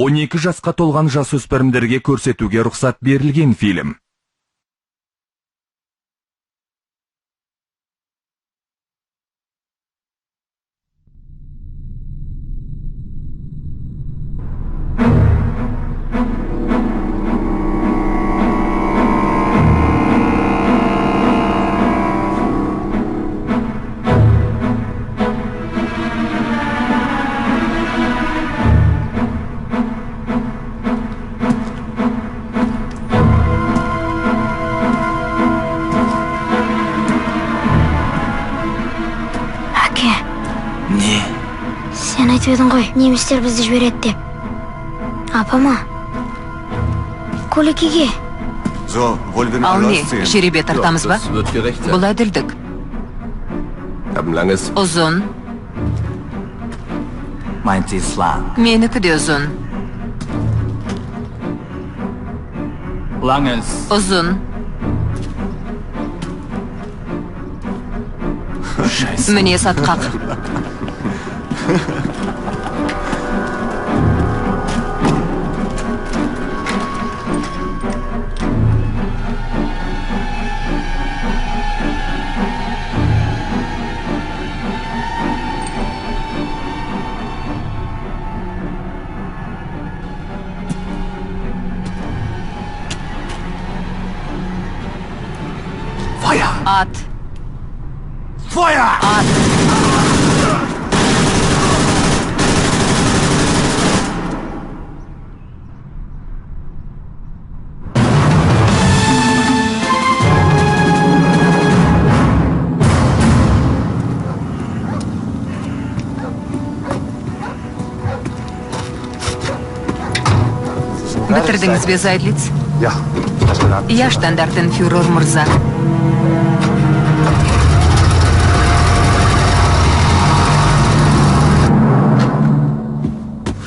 12 жасқа толған жасөспірімдерге көрсетуге рұқсат берілген фильм. Едің ғой, немістер бізді жібереді деп. Апама, Көлекеге. Ал не, жеребе тартамыз ба? Бұл әділдік. Ұзын. Менікі де ұзын. Ұзын. Міне сатқақ. Ат. Ат. Бітірдіңіз бе, Зайдлиц? Я, штандартенфюрер мырза.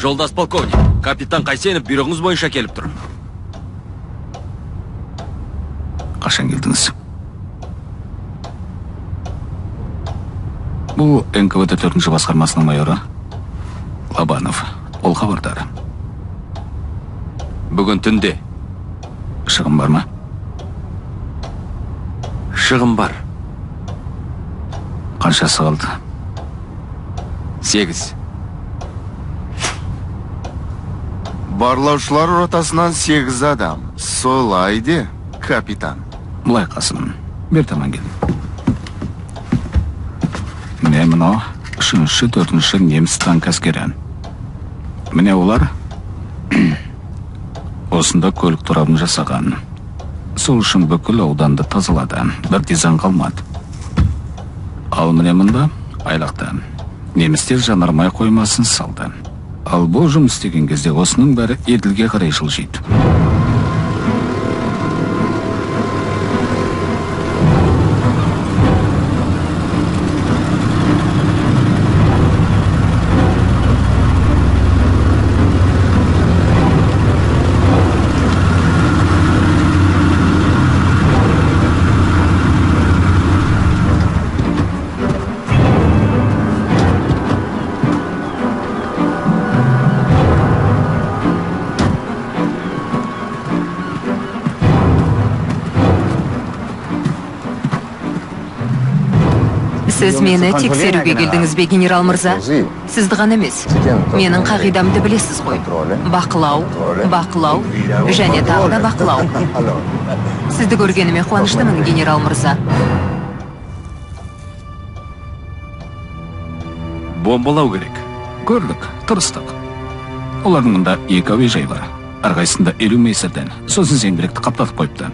Жолдас полковник, капитан Қайсенов бұйрығыңыз бойынша келіп тұр. Қашан келдіңіз? Бұл НКВД 4-ші басқармасының майоры Лобанов. Ол хабардар. Бүгін түнде. Шығын бар ма? Шығын бар. Қаншасы қалды? 8. Барлаушылар ротасынан 8 адам. Солай де, капитан. Былай Қасым, бер таман кел. Міне мынау 3-ші, 4-ші неміс танк әскері. Міне олар осында көлік торабын жасаған. Сол үшін бүкіл ауданды тазалады. Бір дизайн қалмады. Ал міне мында айлақта немістер жанармай қоймасын салды. Ал бұл жұмыс істеген кезде осының бәрі Еділге қарай жылжиды. Сіз мені тексеруге келдіңіз бе, генерал мырза? Сізді ғана емес. Менің қағидамды білесіз ғой. Бақылау, бақылау, және тағы да бақылау. Сізді көргеніме қуаныштымын, генерал мырза. Бомбалау керек. Көрдік, тырыстық. Олардың мұнда 2 әуежай бар. Әрқайсысында 50 мейсерден. Сосын зеңбіректі қаптатып қойыпты.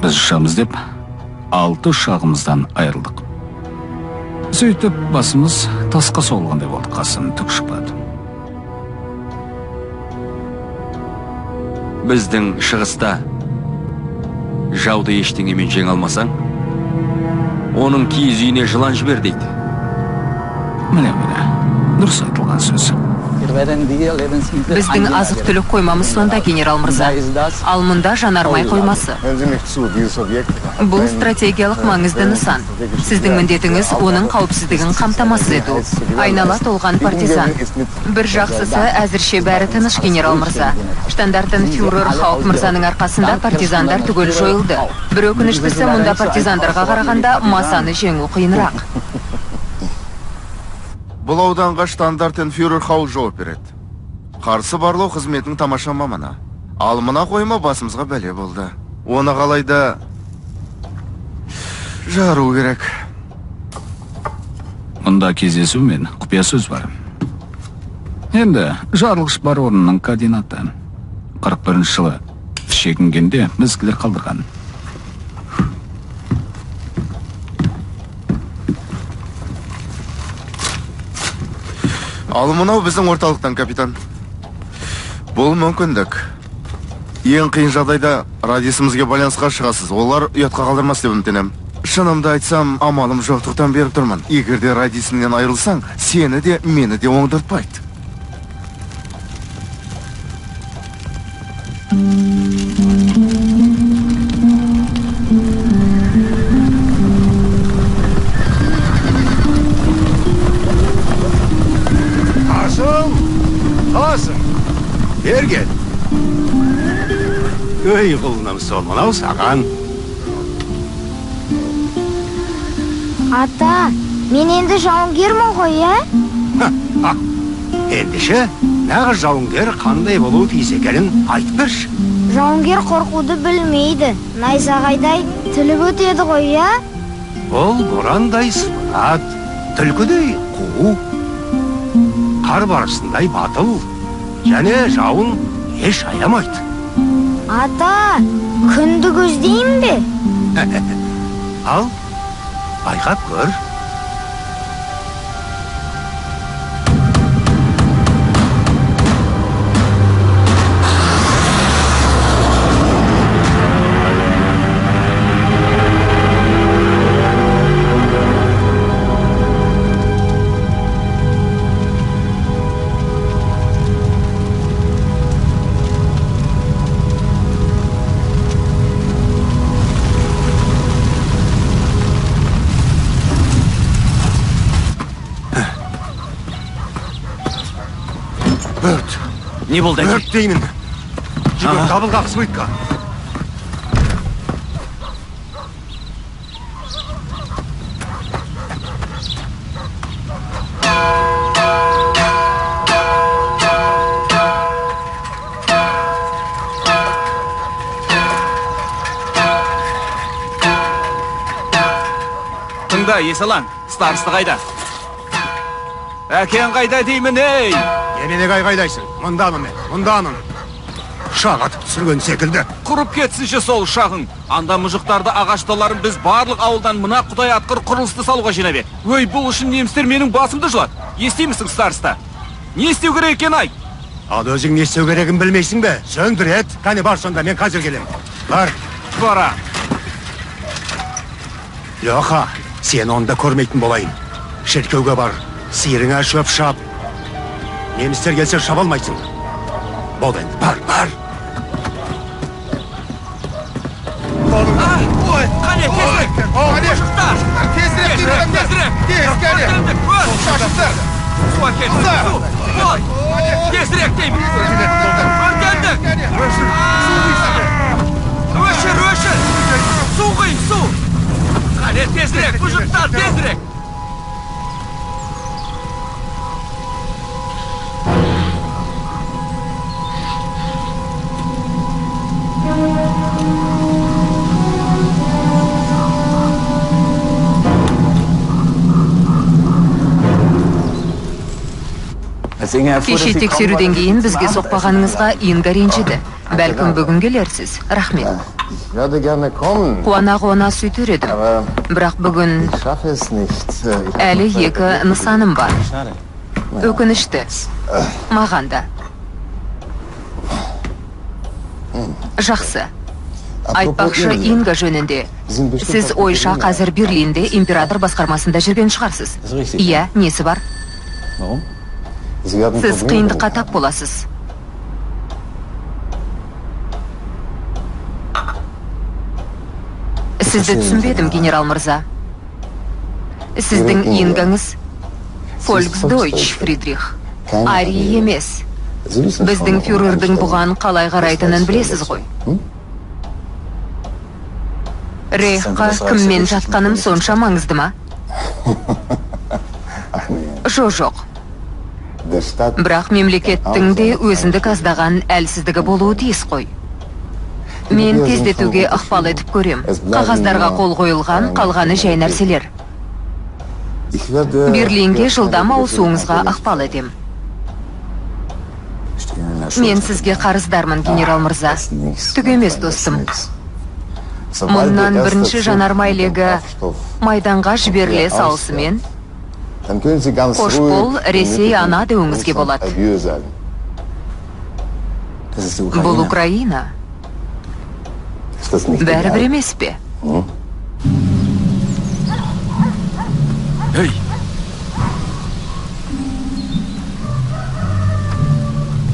Біз ұшамыз деп 6 ұшағымыздан айырылдық. Сөйтіп басымыз тасқа соғылғандай болды, Қасым, түк шықпады. Біздің шығыста жауды ештеңемен жеңе алмасаң, оның киіз үйіне жылан жібер дейді. Міне, міне, дұрыс айтылған сөз. Біздің азық-түлік қоймамыз сонда, генерал мырза. Ал мұнда жанармай қоймасы. Бұл стратегиялық маңызды нысан. Сіздің міндетіңіз оның қауіпсіздігін қамтамасыз ету. Айнала толған партизан. Бір жақсысы, әзірше бәрі тыныш, генерал мырза. Штандартенфюрер Хаук мырзаның арқасында партизандар түгел жойылды. Бір өкініштісі, мұнда партизандарға қарағанда масаны жеңу қиынырақ. Бұл ауданға штандартенфюрер Хаук жауап береді. Қарсы барлау қызметінің тамаша маманы. Ал мына қойма басымызға бәле болды. Оны қалайда жару керек. Мұнда кездесу мен құпия сөз бар. Енді жарылғыш бар орнының координаты. 41 жылы шегінгенде біздікілер қалдырған. Ал мынау біздің орталықтан, капитан. Бұл мүмкіндік. Ең қиын жағдайда радисімізге байланысқа шығасыз. Олар ұятқа қалдырмас деп үміттенемін. Шынымды айтсам, амалым жоқтықтан беріп тұрмын. Егер де радисімнен айырылсаң, сені де, мені де оңдыртпайды. Берген. Өй, құлыным, сол мынау саған. Ата, мен енді жауынгермін ғой, ә? Ендеше, нағыз жауынгер қандай болуы тиіс екенін айтып берші. Жауынгер қорқуды білмейді. Найзағайдай тіліп өтеді ғой, ә? Ол борандай сыбырат, түлкідей қу, қар барысындай батыл. Және жауын еш аямайды. Ата, күнді көздейін бе? Ал, байқап көр. Не болды, әке? Өрт деймін. Жүгір, дабыл қақ, свитка. Тыңда, Есалаң, староста қайда? Әкең қайда деймін, ей! Неменеге айғайлайсың? Мұндамын мен, мұндамын. Ұшақ атып түсірген секілді. Құрып кетсінші сол ұшағың. Анда мұжықтарды, ағашталарын біз барлық ауылдан мына құдай атқыр құрылысты салуға жинап ек. Өй, бұл үшін немістер менің басымды жұлады. Естимісің, староста? Не істеу керек екенін айт. Ал өзің не істеу керегін білмейсің бе? Сөндірет. Қане бар сонда, мен қазір келемін. Бар. Бара. Леха, сені онда көрмейтін болайын. Шіркеуге бар. Сиырыңа шөп шап. Немістер келсе шаба алмайсың. Бол енді, бар, бар. Ой, қане, тезірек! Мұжықтар! Тезірек, тезірек! Тез, қане! Шашықтар! Су әкел, су! Бол! Тезірек деймін! Өртендік! Өшір, өшір! Су құй, су! Қане, тезірек, мұжықтар, тезірек! Кеше тексеруден кейін бізге соқпағаныңызға Инга ренжіді. Бәлкім бүгін келерсіз. Рахмет. Қуана-қуана сөйтер едім. Бірақ бүгін әлі екі нысаным бар. Өкінішті. Маған да. Жақсы. Айтпақшы, Инга жөнінде. Сіз ойша қазір Берлинде император басқармасында жүрген шығарсыз. Иә, несі бар? Сіз қиындыққа тап боласыз. Сізді түсінбедім, генерал мырза. Сіздің ингаңыз Фольксдойч, Фридрих. Арий емес. Біздің фюрердің бұған қалай қарайтынын білесіз ғой. Рейхқа кіммен жатқаным сонша маңызды ма? Жоқ. Бірақ мемлекеттің де өзіндік аздаған әлсіздігі болуы тиіс қой. Мен тездетуге ықпал етіп көрем. Қағаздарға қол қойылған, қалғаны жай нәрселер. Берлинге жылдам ауысуыңызға ықпал етем. Мен сізге қарыздармын, генерал мырза. Түк емес, достым. Мұнан бірінші жанармай легі майданға жіберіле салысымен, қош бол, Ресей ана деуіңізге болады. Бұл Украина. Бәрібір емес пе? Ей!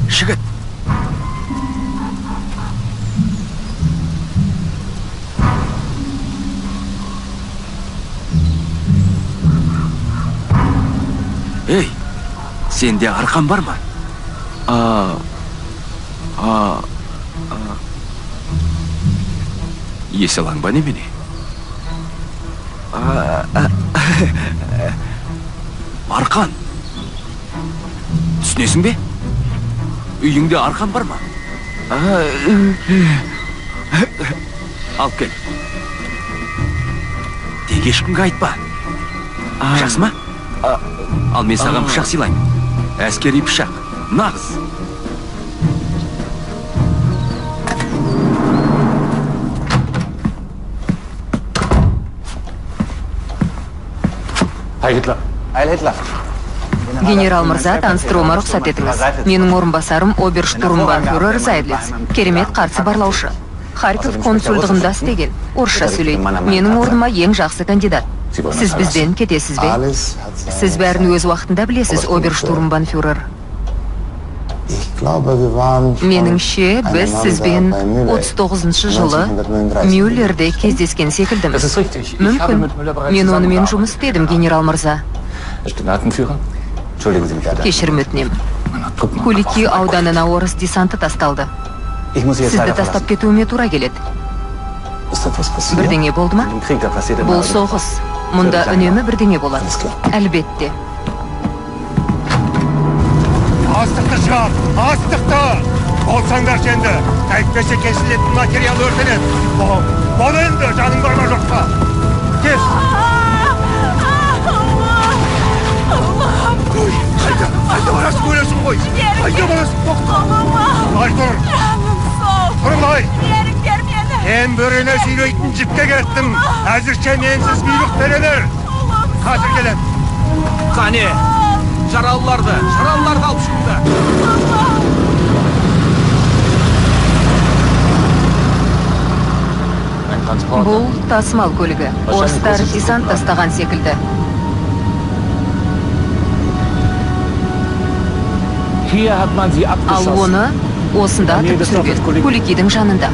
Жігіт! Ей! Сенде арқан бар ма? Есі алаң ба немене? Арқан! Түсінесің бе? Үйіңде арқан бар ма? Алып кел. Тек ешкімге айтпа. Жақсы ма? Ал мен саған пышақ сыйлаймын. Әскери пышақ. Нағыз. Генерал мырза, таныстыруыма рұқсат етіңіз. Менің орынбасарым оберштурмбанфюрер Зайдлиц. Керемет қарсы барлаушы. Харьков консулдығында істеген. Орысша сөйлейді. Менің орныма ең жақсы кандидат. Сіз бізден кетесіз бе? Сіз бәрін өз уақытында білесіз, оберштурмбанфюрер. Меніңше, біз сізбен 39 жылы Мюллерде кездескен секілдіміз. Мүмкін. Мен онымен жұмыс істедім, генерал мырза. Кешірім өтінемін. Кулики ауданына орыс десанты тасталды. Сізді тастап кетуіме тура келеді. Бірдеңе болды ма? Бұл соғыс. Мұнда үнемі бірдеңе болады. Әлбетте. Астықты шығар! Астықты! Болсаңдар сенді! Әйтпесе кесілетін материал өртенеді. Бол енді, жаның бар ма жоқ па? Кес! Ой, қайда? Қайда барасың, өлесің ғой? Қайда барасың, тоқта! Былай тұр! Тұр былай! Мен бөрені сүйрейтін жіпке кеттім. Әзірше менсіз бұйрық берелер. Қазір келем. Қане! Жаралыларды, жаралыларды алып шығыңдар. Бұл тасымал көлігі. Орыстар десант тастаған секілді. Ал оны осында атып түсірген, Куликидің жанында.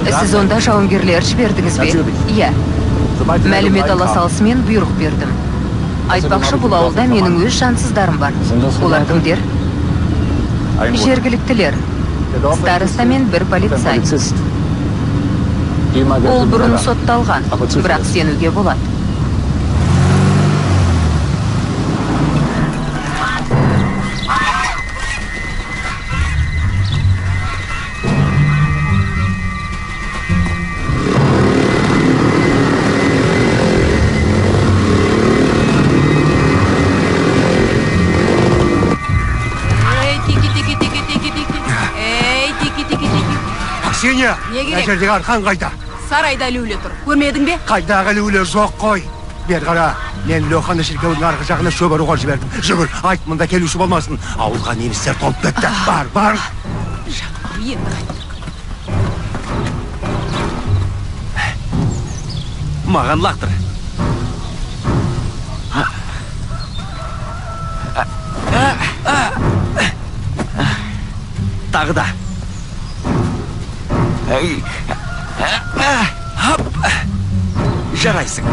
Сіз онда жауынгерлер жібердіңіз бе? Иә. Мәлімет ала салысымен бұйрық бердім. Айтпақшы, бұл ауылда менің өз жансыздарым бар. Олар кімдер? Жергіліктілер. Староста мен бір полицай. Ол бұрын сотталған, бірақ сенуге болады. Аксинья, Не керек? Мына жердегі арқан қайда? Сарайда ілулі тұр. Көрмедің бе? Қайдағы ілулі жоқ қой. Бері қара, мен Леханы шіркеудің арғы жағына шөп аруға жібердім. Жүгір, айт, мында келуші болмасын. Ауылға немістер толып кетті. Бар, бар. Жапау, енді қайттық. Маған лақтыр. Тағы да. Жарайсың.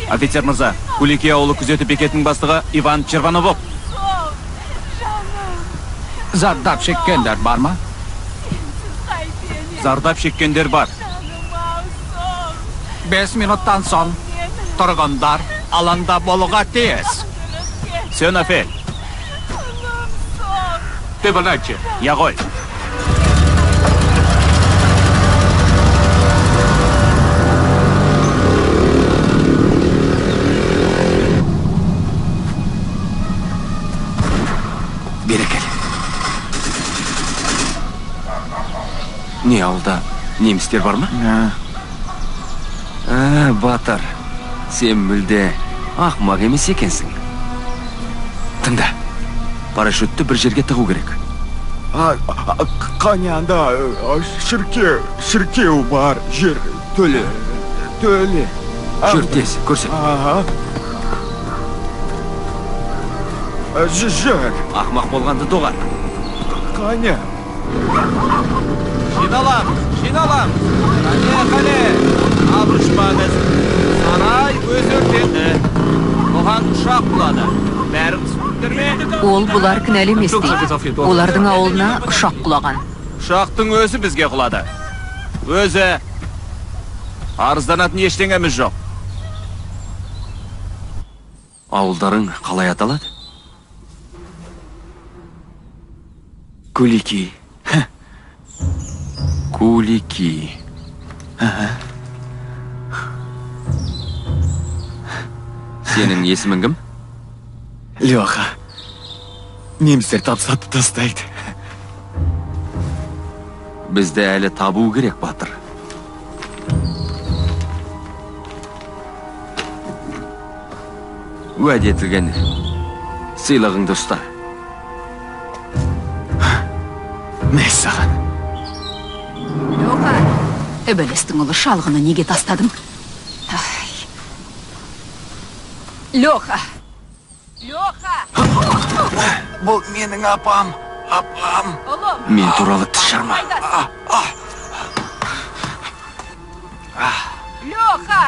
Офицер мырза, Кулики ауылы күзеті бекетінің бастығы Иван Червонобок. Зардап шеккендер бар ма? Зардап шеккендер бар. 5 минуттан соң тұрғындар алаңда болуға тиіс. Сен офель. Ты бардачы, я ғой. Бері кел. Не, ауылда немістер бар ма? Батыр, сен мүлде ақымақ емес екенсің. Тыңда, парашютті бір жерге тығу керек. Қане анда шіркеу бар, жер төле, төле. Жүр тез, көрсет. Жүр. Ақымақ болғанды доғар. Қане. Жиналамыз, жиналамыз. Қане, қане. Абыржымаңыз. Сарай өз өртенді. Оған ұшақ құлады. Бәрін түсіндіңдер ме? Ол бұлар кінәлі емес дейді. Олардың ауылына ұшақ құлаған. Ұшақтың өзі бізге құлады. Өзі. Арызданатын ештеңеміз жоқ. Ауылдарың қалай аталады? Кулики. Кулики. Сенің есімің кім? Леха. Немістер тапса атып тастайды. Бізді әлі табу керек, батыр. Уәде етілген сыйлығыңды ұста. Мәссаған. Леха, ібілістің ұлы шалғыны неге тастадың? Леха! Леха! Бұл менің апам, апам. Мен туралы тіс жарма. Леха!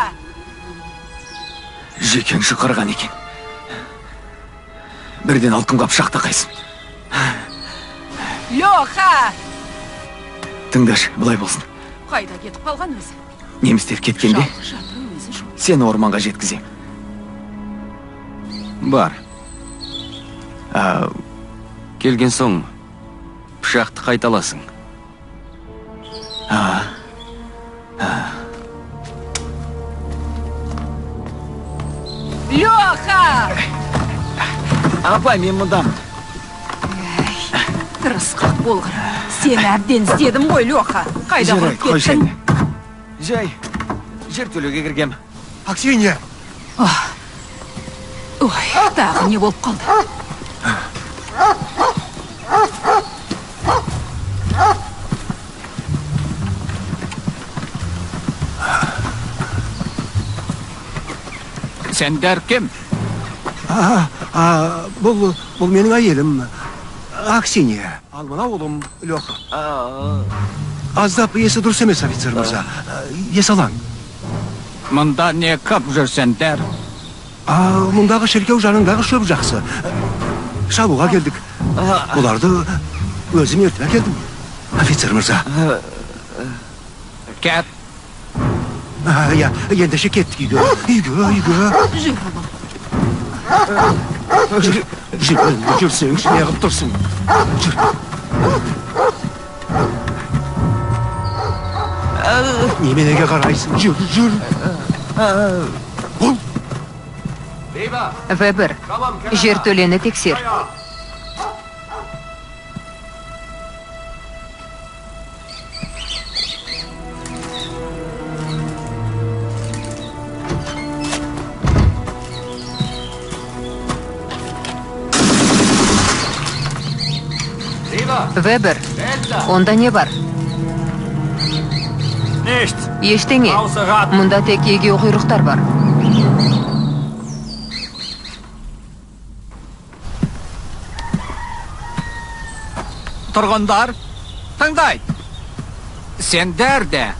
Жекең жұқарған екен. Бірден алқымға пышақ тақайсың. Леха! Тыңдашы, былай болсын. Қайда кетіп қалған өзі? Немістер кеткенде сені орманға жеткізем. Бар. Келген соң пышақты қайталасың. Леха! Апай, мен мұндамын. Тырысқақ болғыр. Сені әбден іздедім ғой, Леха. Қайда құрып кеттің? Жай, жер төлеуге кіргем. Аксинья! Ой, тағы не болып қалды? Сендер кім? Бұл менің әйелім, Аксинья. Ал мына ұлым Леха. Аздап есі дұрыс емес, офицер мырза. Ес алаң. Мұнда не қып жүрсендер? Мұндағы шіркеу жанындағы шөп жақсы. Шабуға келдік. Бұларды өзім ертіп әкелдім, офицер мырза. Кет. Иә, ендеше кеттік үйге. Үйге, үйге. Жүр, ұлым. Жүр, жүр, жүрсеңші, неғып тұрсың? Жүр. Неменеге қарайсың? Жүр, жүр. Бұл. В1, жертөлені тексер. Вебер, онда не бар? Ештеңе. Мұнда тек егеуқұйрықтар бар. Тұрғындар, тыңдайды. Сендерде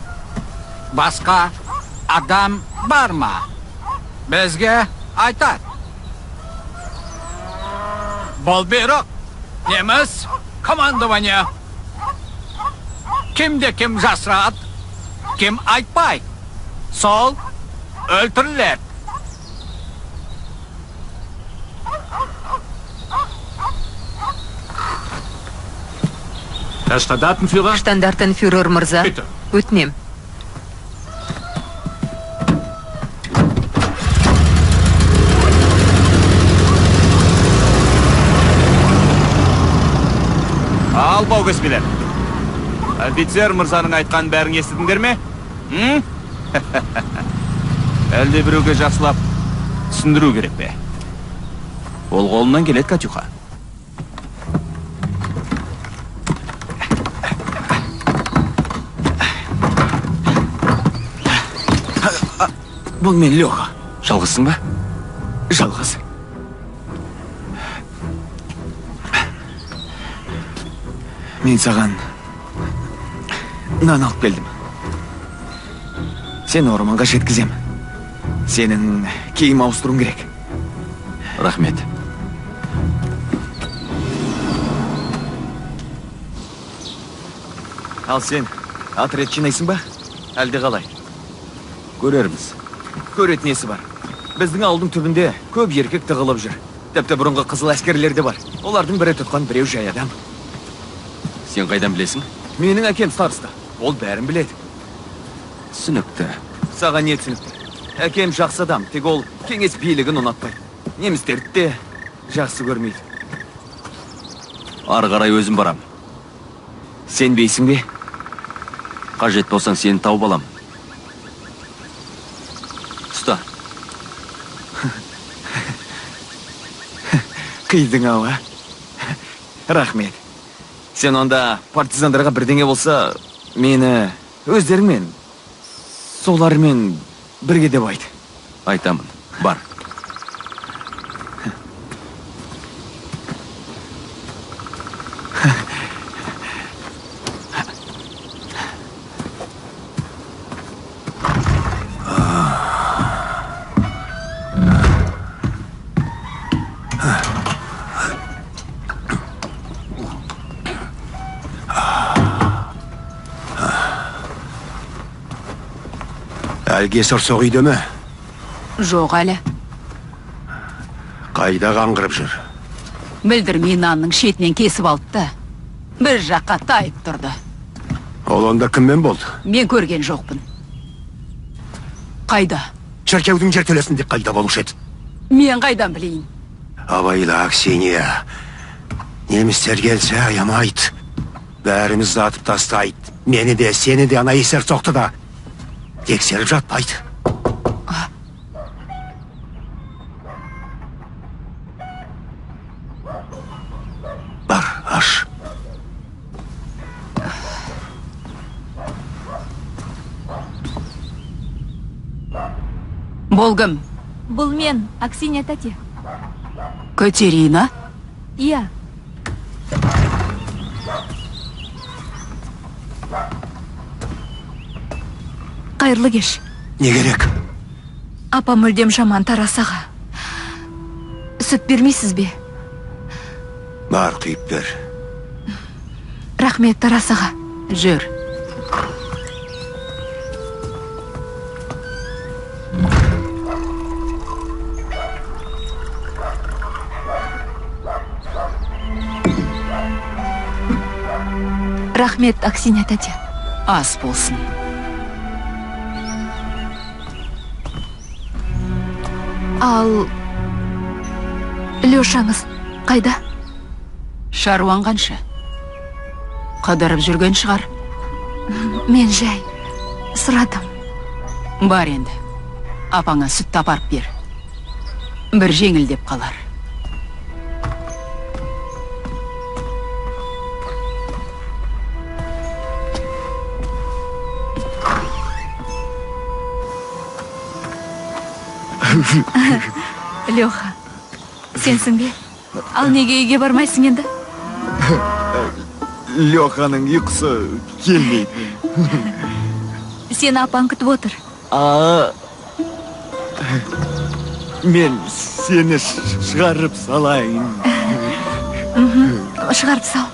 басқа адам бар ма? Бізге айтады. Бұл бұйрық неміс командование. Кімде кім жасырады, кім айтпайды, сол өлтіріледі. Штандартенфюрер мырза, өтінем. Ал бау кеспелер. Офицер мырзаның айтқан бәрін естідіңдер ме? Әлде біреуге жақсылап түсіндіру керек пе? Ол қолынан келеді, Катюха. Бұл мен, Леха. Жалғызсың ба? Жалғыз. Мен саған нан алып келдім. Сені орманға жеткізем. Сенің киім ауыстыруың керек. Рахмет. Ал сен отряд жинайсың ба? Әлде қалай? Көрерміз. Көретін несі бар? Біздің ауылдың түбінде көп еркек тығылып жүр. Тіпті бұрынғы қызыл әскерлер де бар. Олардың бірі тұтқан, біреу жай адам. Сен қайдан білесің? Менің әкем староста. Ол бәрін біледі. Түсінікті. Саған не түсінікті? Әкем жақсы адам, тек ол кеңес билігін ұнатпайды. Немістерді де жақсы көрмейді. Ары қарай өзім барам. Сенбейсің бе? Қажет болсаң сені тауып алам. Ұста. Қидың ау, а? Рахмет. Сен онда партизандарға бірдеңе болса, мені өздеріңмен, солармен бірге деп айт. Айтамын. Бар. Әлгі сорсоқ үйде ме? Жоқ әлі. Қайда қаңғырып жүр? Білдірмей нанның шетінен кесіп алды да, бір жаққа тайып тұрды. Ол онда кіммен болды? Мен көрген жоқпын. Қайда? Шіркеудің жертөлесінде қайда болушы еді? Мен қайдан білейін? Абайла, Аксинья. Немістер келсе аямайды. Бәрімізді атып тастайды. Мені де, сені де, ана есерсоқты да. Тексеріп жатпайды. Бар, аш. Бұл кім? Бұл мен, Аксинья тәте. Катерина? Иә. Қайырлы кеш. Не керек? Апа мүлдем жаман, Тарас аға. Сүт бермейсіз бе? Бар, құйып бер. Рахмет, Тарас аға. Жүр. Рахмет, Аксинья тәте. Ас болсын. Ал Лешаңыз қайда? Шаруаң қанша? Қыдырып жүрген шығар. Мен жай сұрадым. Бар енді. Апаңа сүтті апарып бер. Бір жеңілдеп қалар. Леха, сенсің бе? Ал неге үйге бармайсың енді? Леханың ұйқысы келмейді. Сені апаң күтіп отыр. Мен сені шығарып салайын. Шығарып сал.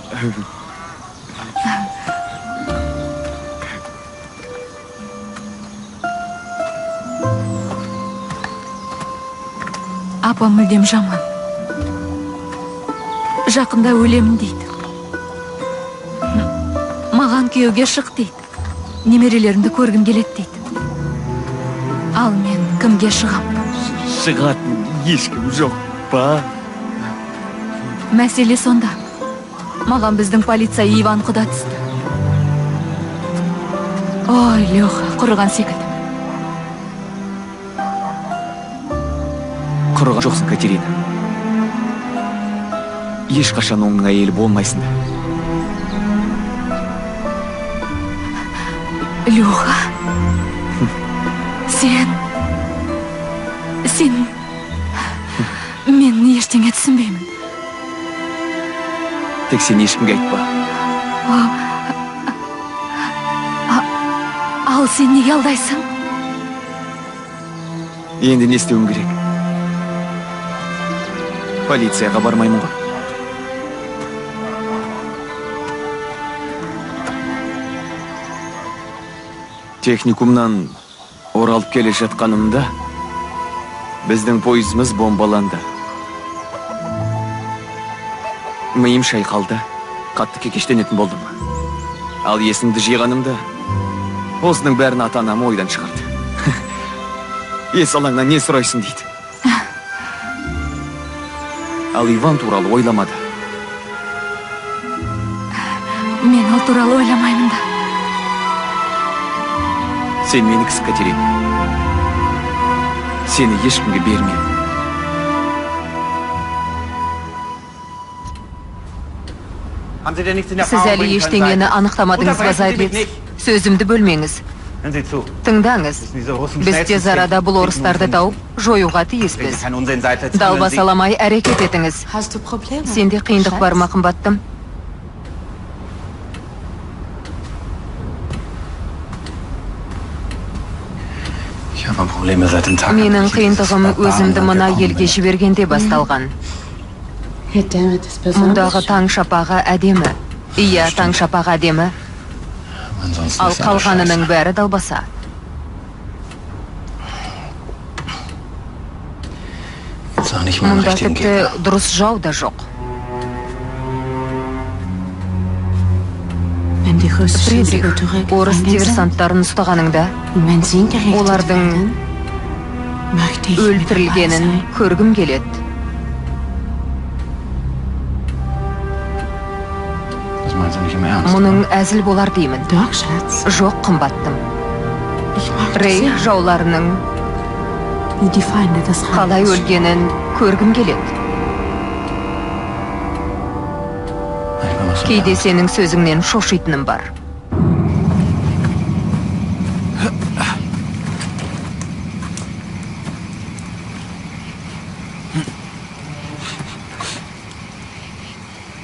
Апам мүлдем жаман. Жақында өлемін дейді. Маған күйеуге шық дейді. Немерелерімді көргім келеді дейді. Ал мен кімге шығам? Шығатын ешкім жоқ па? Мәселе сонда. Маған біздің полиция Иван құда түсті. Ой, Леха, құрыған секілді. Құрыған жоқсың, Катерина. Ешқашан оның әйелі болмайсың да. Леха, сен, мен ештеңе түсінбеймін. Тек сен ешкімге айтпа. Ал сен неге алдайсың? Енді не істеуім керек? Полицияға бармаймын ғой. Техникумнан оралып келе жатқанымда біздің пойызымыз бомбаланды. Миым шайқалды, қатты кекештенетін болдым. Ал есімді жиғанымда осының бәрін ата-анам ойдан шығарды. Ес алаңнан не сұрайсың дейді. Ал Иван туралы ойламады. Мен ол туралы ойламаймын да. Сен меніксің, Катерина. Сені ешкімге бермеймін. Сіз әлі ештеңені анықтамадыңыз ба, Зайдлиц? Сөзімді бөлмеңіз. Тыңдаңыз. Біз тез арада бұл орыстарды тауып, жоюға тиіспіз. Далбасаламай әрекет етіңіз. Сенде қиындық бар ма, қымбаттым? Менің қиындығым өзімді мына елге жібергенде басталған. Мұндағы таң шапағы әдемі. Иә, таң шапағы әдемі. Ал қалғанының бәрі далбаса. Мұнда тіпті дұрыс жау да жоқ. Фридрих, орыс диверсанттарын ұстағаныңда, олардың өлтірілгенін көргім келеді. Мұның әзіл болар деймін. Жоқ, қымбаттым. Рейх жауларының қалай өлгенін көргім келеді. Кейде сенің сөзіңнен шошитыным бар.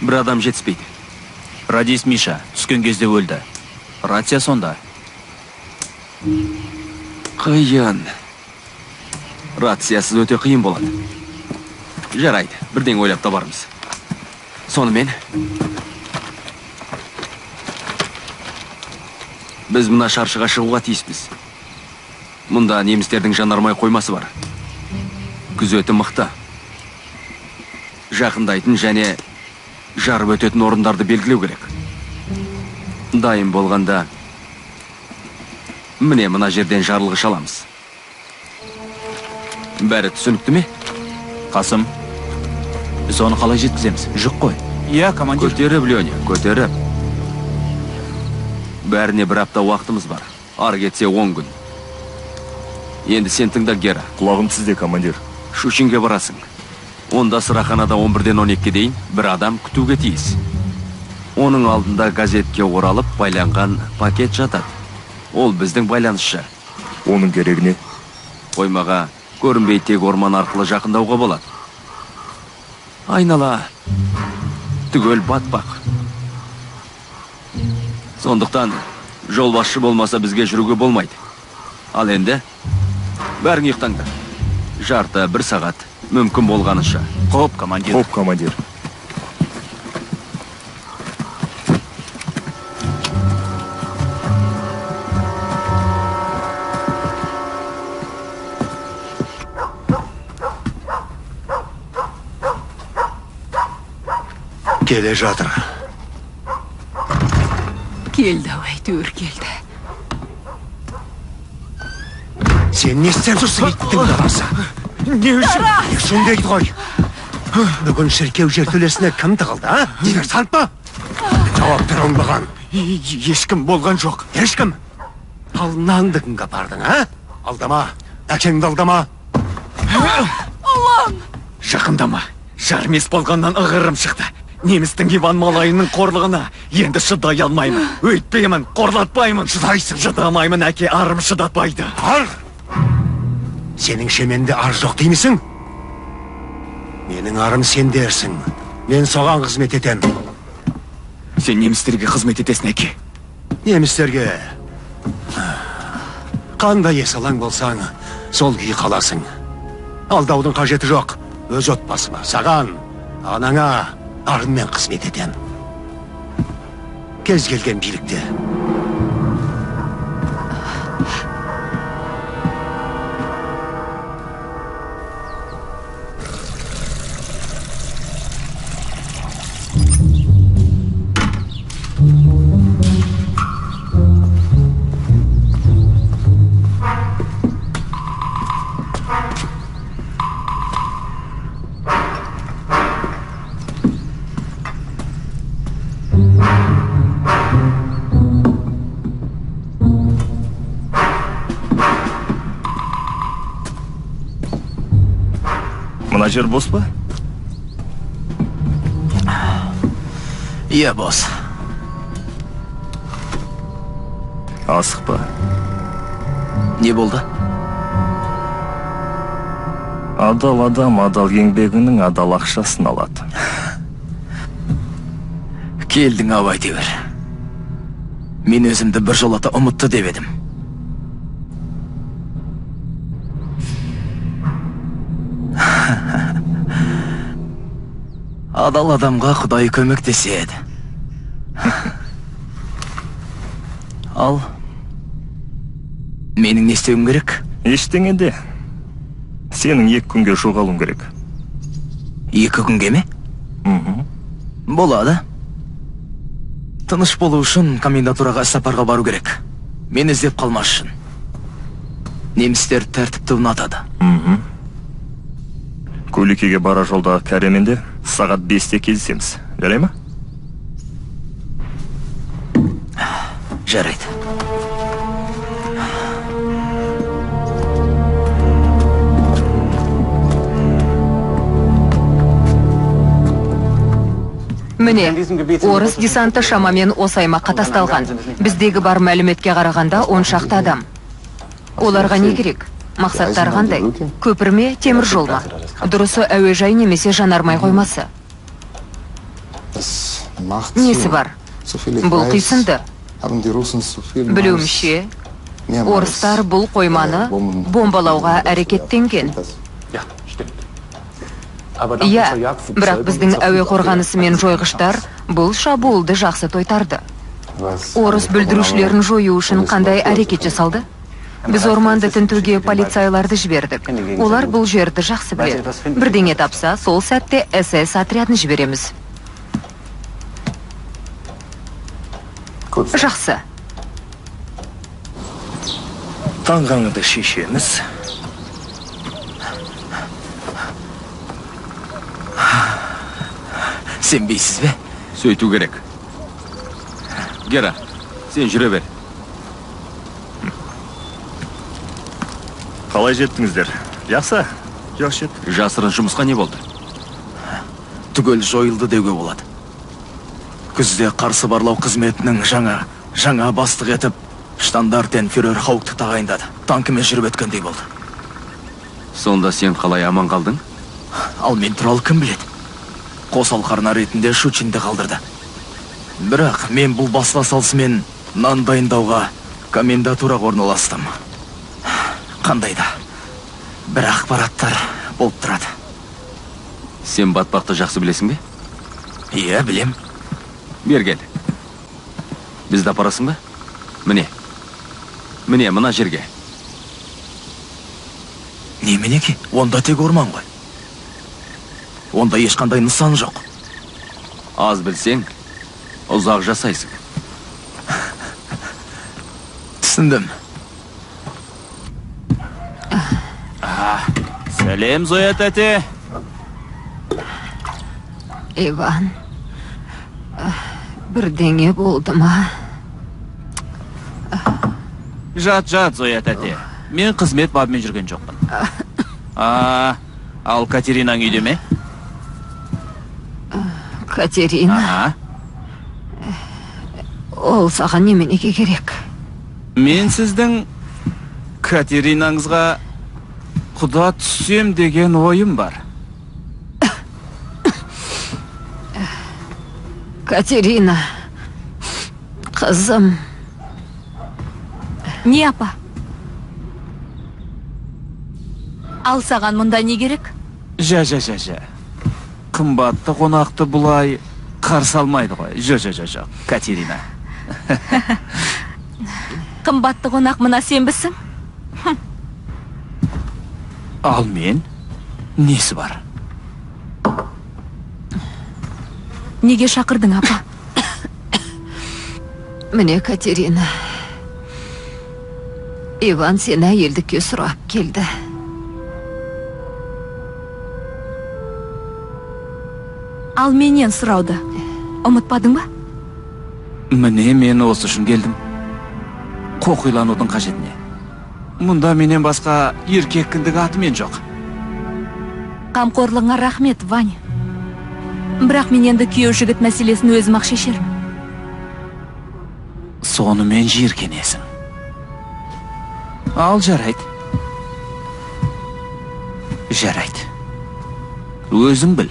Бір адам жетіспейді. Радист Миша түскен кезде өлді. Рация сонда. Қиын. Рациясыз өте қиын болады. Жарайды, бірдеңе ойлап табармыз. Сонымен біз мына шаршыға шығуға тиіспіз. Мұнда немістердің жанармай қоймасы бар. Күзеті мықты. Жақындайтын және жарып өтетін орындарды белгілеу керек. Дайын болғанда міне мына жерден жарылғыш аламыз. Бәрі түсінікті ме? Қасым, біз оны қалай жеткіземіз? Жүк қой. Иә, командир. Көтеріп, Леня, көтеріп. Бәріне бір апта уақытымыз бар. Ары кетсе 10 күн. Енді сен тыңда, Гера. Құлағым сізде, командир. Шушинге барасың. Онда сыраханада 11-ден 12-ге дейін бір адам күтуге тиіс. Оның алдында газетке оралып байланған пакет жатады. Ол біздің байланысшы. Оның керегіне? Қоймаға Көрінбей тек орман арқылы жақындауға болады. Айнала түгел батпақ. Сондықтан жолбасшы болмаса бізге жүруге болмайды. Ал енді бәрің ұйықтаңдар. Жарты бір сағат мүмкін болғанынша. Хоп, командир. Хоп, командир. Келе жатыр. Келді ау, әйтеуір келді. Сен не істеп жүрсің, иттің баласы? Не үшін? Не үшін дейді ғой. Бүгін шіркеу жертөлесіне кім тығылды, а? Диверсант па? Жауап бер оңбаған. Ешкім болған жоқ. Ешкім? Ал нанды кімге апардың, а? Алдама, әкеңді алдама. Ұлым! Жақындама. Жармес болғаннан ығырым шықты. Немістің Иван Малайының қорлығына енді шыдай алмаймын. Өйтпеймін, қорлатпаймын. Шыдайсың. Шыдамаймын, әке, арым шыдатпайды. Ар! Сенің шеменде ар жоқ деймісің? Менің арым сендерсің. Мен соған қызмет етем. Сен немістерге қызмет етесің, әке. Немістерге қандай есалаң болсаң, сол күйі қаласың. Алдаудың қажеті жоқ. Өз отбасыма, саған, анаңа арыммен қызмет етем. Кез келген билікте. Мына жер бос па? Иә, бос. Асықпа. Не болды? Адал адам адал еңбегінің адал ақшасын алады. Келдің ау әйтеуір. Мен өзімді бір жолата ұмытты деп едім. Адал адамға Құдай көмектеседі. Ал, менің не істеуім керек? Ештеңе де. Сенің 2 күнге жоғалуың керек. 2 күнге ме? Болады. Тыныш болу үшін комендатураға сапарға бару керек. Мен іздеп қалмас үшін. Немістер тәртіпті ұнатады. Көлекеге бара жолда Кәременде сағат 5-те кездесеміз. Жарай ма? Жарайды. Міне, орыс десанты шамамен осы аймаққа тасталған. Біздегі бар мәліметке қарағанда 10 шақты адам. Оларға не керек? Мақсаттары қандай? Көпір ме, темір жол ма? Дұрысы әуежай немесе жанармай қоймасы. Несі бар? Бұл қисынды. Білуімше, орыстар бұл қойманы бомбалауға әрекеттенген. Иә, бірақ біздің әуе қорғанысы мен жойғыштар бұл шабуылды жақсы тойтарды. Орыс бүлдірушілерін жою үшін қандай әрекет жасалды? Біз орманды тінтуге полицайларды жібердік. Олар бұл жерді жақсы біледі. Бірдеңе тапса, сол сәтте СС отрядын жібереміз. Жақсы. Таңғаңды шешеміз. Сенбейсіз бе? Сөйту керек. Гера, сен жүре бер. Қалай жеттіңіздер? Жақсы? Жақсы жеттік. Жасырын жұмысқа не болды? Түгел жойылды деуге болады. Күзде қарсы барлау қызметінің жаңа бастық етіп, Штандартенфюрер Хаукты тағайындады. Танкімен жүріп өткендей болды. Сонда сен қалай аман қалдың? Ал мен туралы кім біледі? Қосалқы арна ретінде Шучинді қалдырды. Бірақ мен бұл басыла салысымен нан дайындауға комендатураға орналастым. Қандай да бір ақпараттар болып тұрады. Сен батпақты жақсы білесің бе? Иә, білем. Бер кел. Бізді апарасың ба? Міне. Міне, мына жерге. Неменеке? Онда тек орман ғой. Онда ешқандай нысан жоқ. Аз білсең, ұзақ жасайсың. Түсіндім. Сәлем, Зоя тәте. Иван, бірдеңе болды ма? Жат, жат, Зоя тәте. Мен қызмет бабымен жүрген жоқпын. Ал Катеринаң үйде ме? Катерина? Ол саған неменеге керек? Мен сіздің Катеринаңызға құда түссем деген ойым бар. Катерина, қызым. Не, апа? Ал саған мұнда не керек? Жа. Қымбатты қонақты бұлай қарсы алмайды ғой. Жо, Катерина. Қымбатты қонақ мына сенбісің? Ал мен? Несі бар? Неге шақырдың, апа? Міне, Катерина. Иван сені әйелдікке сұрап келді. Ал менен сұрауды ұмытпадың ба? Міне, мен осы үшін келдім. Қоқиланудың қажетіне. Мұнда менен басқа еркек кіндік атымен жоқ. Қамқорлығыңа рахмет, Ваня. Бірақ мен енді күйеу жігіт мәселесін өзім ақ шешермін. Сонымен жиіркенесің. Ал жарайды. Жарайды. Өзің біл.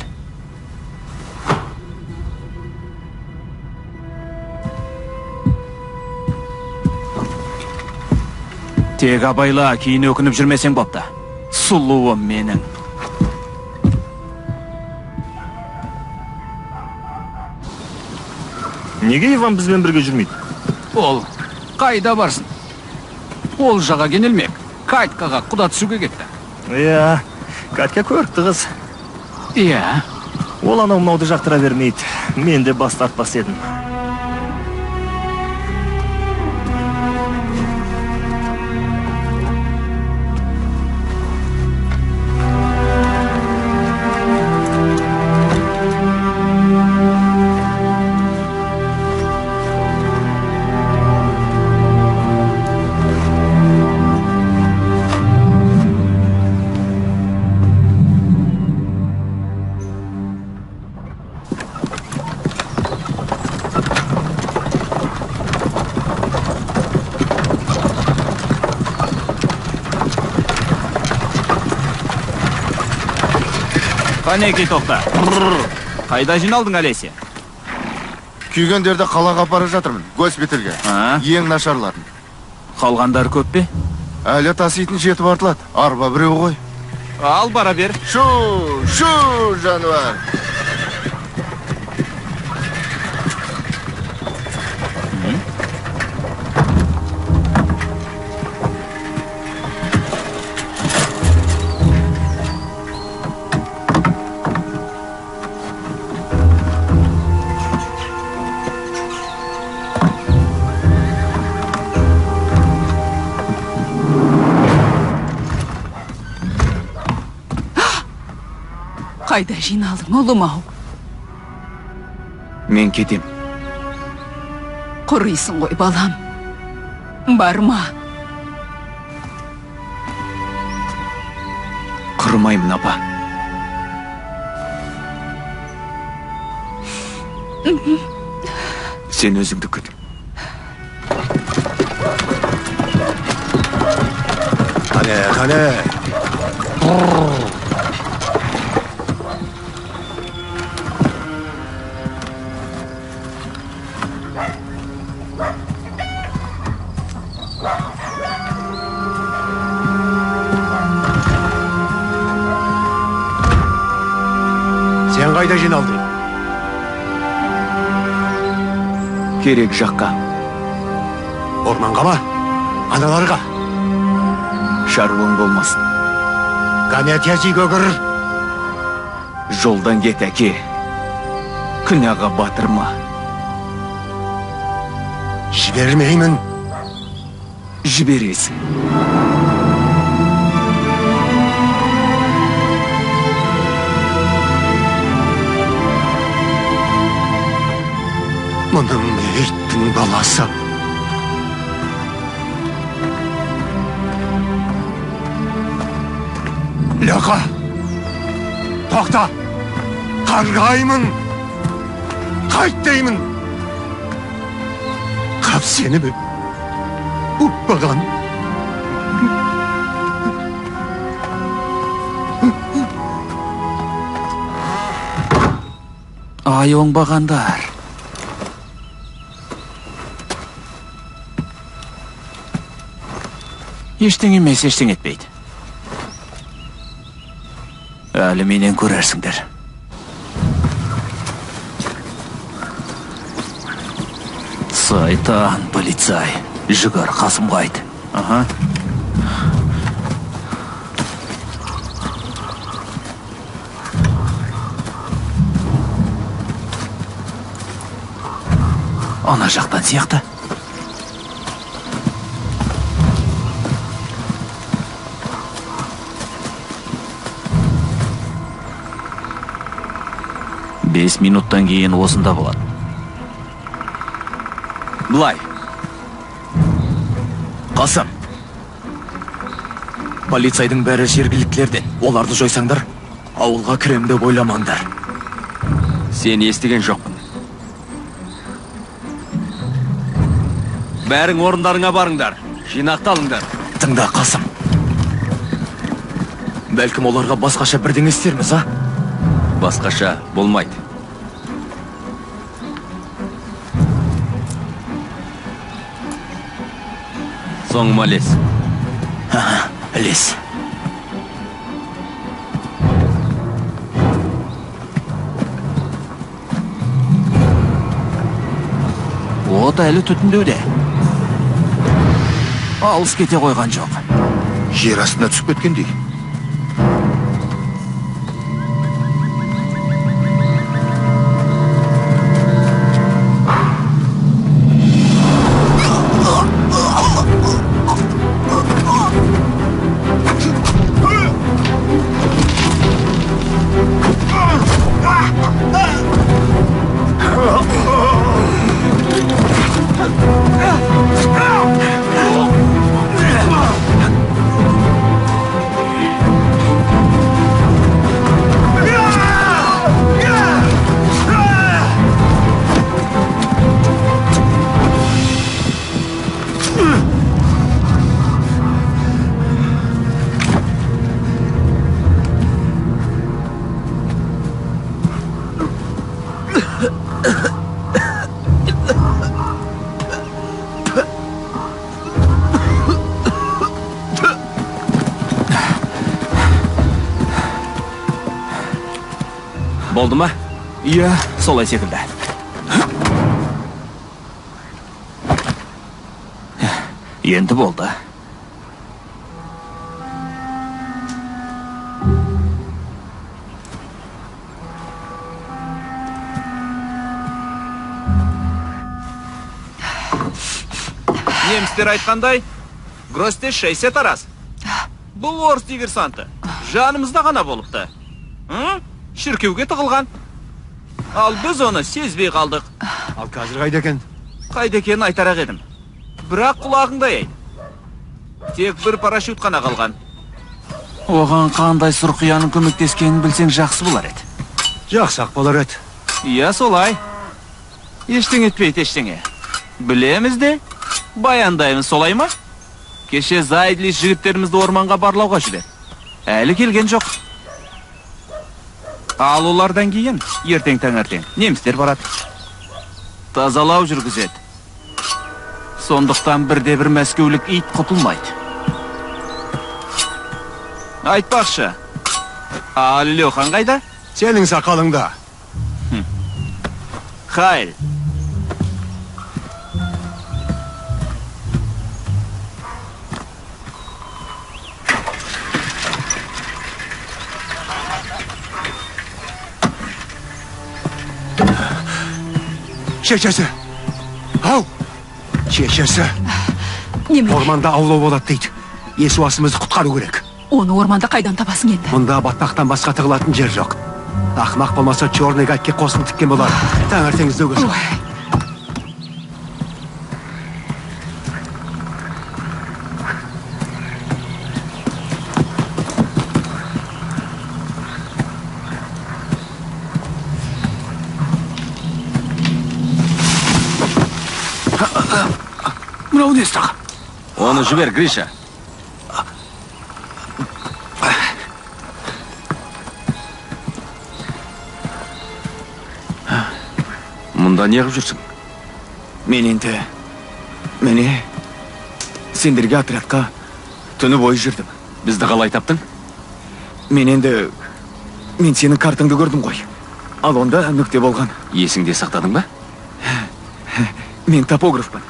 Тек абайла, кейін өкініп жүрмесең бопты. Сұлуым менің. Неге Иван бізбен бірге жүрмейді? Ол қайда барсын? Ол жаға кенелмек. Катькаға құда түсуге кетті. Иә, Катька көрікті қыз. Иә. Ол анау мынауды жақтыра бермейді. Мен де бас тартпас едім. Қанеки, тоқта. Қайда жиналдың, Олеся? Күйгендерді қалаға апара жатырмын, госпитальге. Ең нашарларын. Қалғандар көп пе? Әлі таситын жетіп артылады. Арба біреу ғой. Ал бара бер. Шу, шу, жануар. Қайда жиналдың, ұлым-ау? Мен кетем. Құрисың ғой, балам. Барма. Құрымаймын, апа. Сен өзіңді күт. Қане, қане. Сен қайда жиналдың? Керек жаққа. Орманға ма? Аналарға? Шаруаң болмасын. Кәне тез үйге кір. Жолдан кет, әке. Күнәға батырма. Жібермеймін. Жібересің. Мұның иттің баласы. Леха! Тоқта! Қарғаймын! Қайт деймін! Қап сені бе? Ұппаған! Ай, оңбағандар! Ештеңе емес, ештеңе етпейді. Әлі менен көрерсіңдер. Сайтан, полицай. Жүгір, Қасымға айт. Аха. Ана жақтан сияқты. Бес минуттан кейін осында болады. Былай. Қасым. Полицайдың бәрі жергіліктілерден. Оларды жойсаңдар, ауылға кірем деп ойламаңдар. Сені естіген жоқпын. Бәрің орындарыңа барыңдар. Жинақталыңдар. Тыңда, Қасым. Бәлкім оларға басқаша бірдеңе істерміз, а? Басқаша болмайды. Соңыма ілес. Аха, ілес. От әлі түтіндеуде. Алыс кете қойған жоқ. Жер астына түсіп кеткендей. Болды ма? Иә, солай секілді. Енді болды. Немістер айтқандай, Гросте шейсе тарас. Бұл орыс диверсанты. Жанымызда ғана болыпты. Шіркеуге тығылған. Ал біз оны сезбей қалдық. Ал қазір қайда екен? Қайда екенін айтарақ едім. Бірақ құлағыңдай айт. Тек бір парашют қана қалған. Оған қандай сұрқияның көмектескенін білсең жақсы болар еді. Жақсы-ақ болар еді. Иә, солай. Ештеңе етпейді, ештеңе. Білеміз де, баяндаймыз, солай ма? Кеше Зайдлис жігіттерімізді орманға барлауға жіберді. Әлі келген жоқ. Ал олардан кейін ертең таңертең немістер барады. Тазалау жүргізеді. Сондықтан бірде-бір мәскеулік ит құтылмайды. Айтпақшы, ал Лехан қайда? Сенің сақалыңда. Хайль. Шешесі. Ау! Шешесі. Немене? Орманда аулау болады дейді. Есуасымызды құтқару керек. Оны орманда қайдан табасың енді? Мұнда батпақтан басқа тығылатын жер жоқ. Ақмақ болмаса черный гайдке қосын тіккен болар. Таңертең іздеуге шық. Мынау несі тағы? Оны жібер, Гриша. Мұнда не қып жүрсің? Мен енді, міне, сендерге отрядқа түні бойы жүрдім. Бізді қалай таптың? Мен енді, мен сенің картаңды көрдім ғой. Ал онда нүкте болған. Есіңде сақтадың ба? Мен топографпын.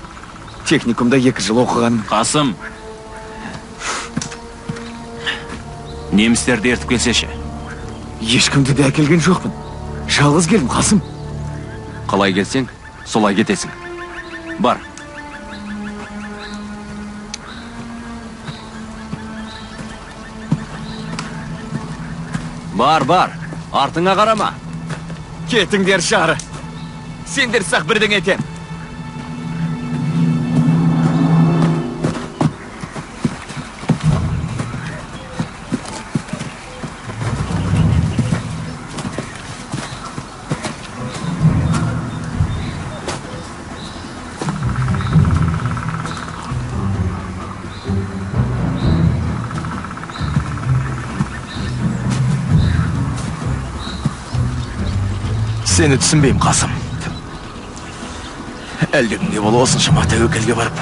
Техникумда 2 жыл оқыған. Қасым, немістерді ертіп келсеші. Ешкімді де әкелген жоқпын. Жалғыз келдім, Қасым. Қалай келсең, солай кетесің. Бар. Бар, бар. Артыңа қарама. Кетіңдер шары. Сендер сақ бірдеңе етем. Сені түсінбеймін, Қасым. Әлдекімге бол осыншама тәуекелге барып.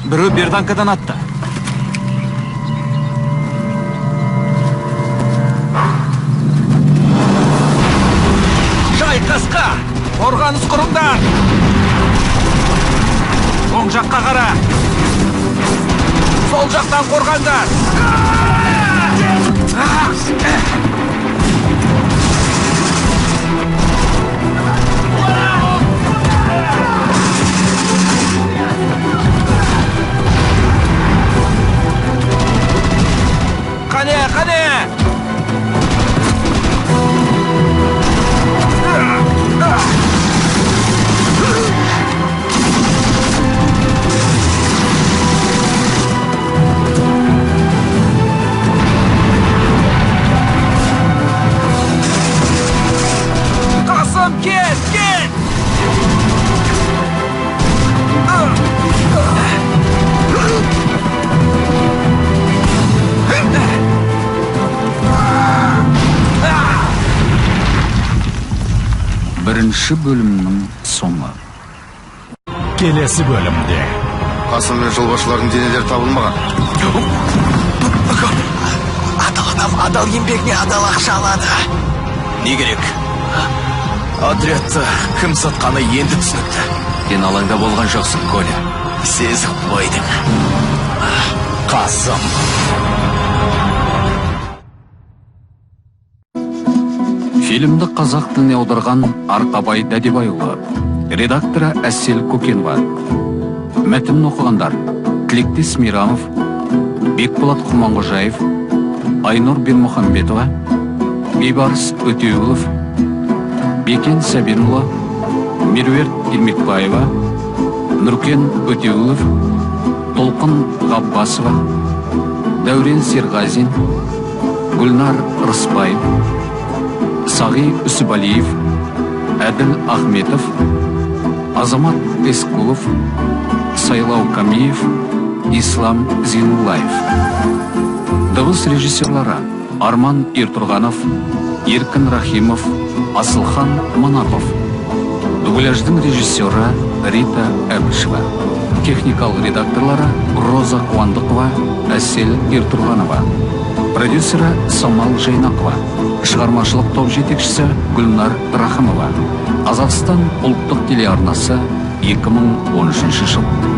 Біреу берданкадан атты. Шайқасқа! Қорғаныс құрыңдар! Оң жаққа қара! Сол жақтан қорғандар! Қане, қане! Қасым, кет, кет! Бірінші бөлімнің соңы. Келесі бөлімде. Қасым мен жолбасшылардың денелері табылмаған. Адал адам адал еңбегіне адал ақша алады. Не керек? Отрядты кім сатқаны енді түсінікті. Сен алаңда болған жоқсың, Коля. Сезіп қойдың. Қасым. Фильмді қазақ тіліне аударған Арқабай Дәдебайұлы, редакторы Әсел Көкенова. Мәтінін оқығандар Тілектес Мейрамов, Бекболат Құрманқожаев, Айнұр Бермұхамбетова, Бейбарыс Өтеуұлов, Бекен Сәбенұлы, Меруерт Ермекбаева, Нұркен Өтеуілов, Толқын Ғаббасова, Дәурен Серғазин, Гүлнар Рысбаев, Сағи Үсібалиев, Әділ Ахметов, Азамат Эскулов, Сайлау Камиев, Ислам Зейнуллаев. Дыбыс режиссерлары Арман Ертұрғанов, Еркін Рахимов, Асылхан Манапов. Дубляждың режиссері Рита Әбішева. Техникалық редакторлары Роза Қуандықова, Әсел Ертұрғанова. Продюсері Самал Жайнақова. Шығармашылық топ жетекшісі Гүлнар Рахымова. Қазақстан ұлттық телеарнасы 2013 жыл.